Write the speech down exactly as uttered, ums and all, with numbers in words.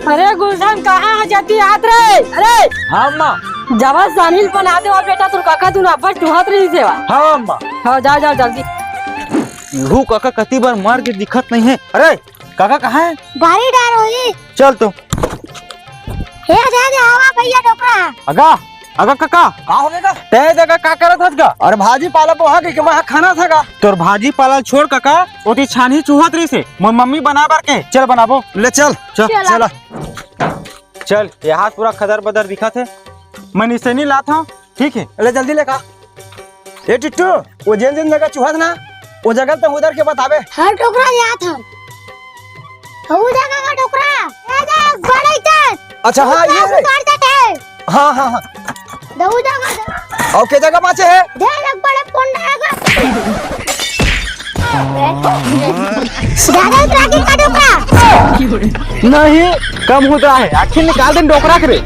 अरे गुलशन, कहाँ हे जल्दी आत रे? अरे हाँ अम्मा। जब सानिल बना दे और बेटा, तोर काका तू ना बस टुहत रही सेवा। हाँ अम्मा। हाँ, जाओ, जाओ जल्दी। इहू काका कति बर मर के दिखत नहीं हे। अरे काका कहाँ हे? बारी डार होही। चल तो। हे दे दे हवा भैया डोकरा। अगा, अगा काका। का हो गे गा? तै जगह का करत हस गा? अरे भाजी पाला बोहा के, के मैं खाना था गा। तोर भाजी पाला छोड़ काका, ओती छानही चुहत रही से। मोर मम्मी बना बर के, चल बनाबो। ले चल। चल, चल। चल। चल, ये हाथ पूरा खदर बदर दिखत हे। मैं निसेनी लात हूँ, ठीक हे? ले जल्दी ले का। ए टिट्टू, वो जेन जेन जगह चुहत ना, वो जगह तो उधर के बताबे। हर टोकरा ले आत हूँ। वो जगह का टोकरा। ए देख, बड़े चल। अच्छा, हाँ, ये रे। उतार देते हैं। हाँ, हाँ, हाँ। दऊ जगह दे। अउ के जगह बाँचे हे? दे देख, बड़े पोंडा हे गा। ज्यादा उतरा के काटो का? नहीं, कम उतरा हे। आखिर निकाल दे डोकरा के रे।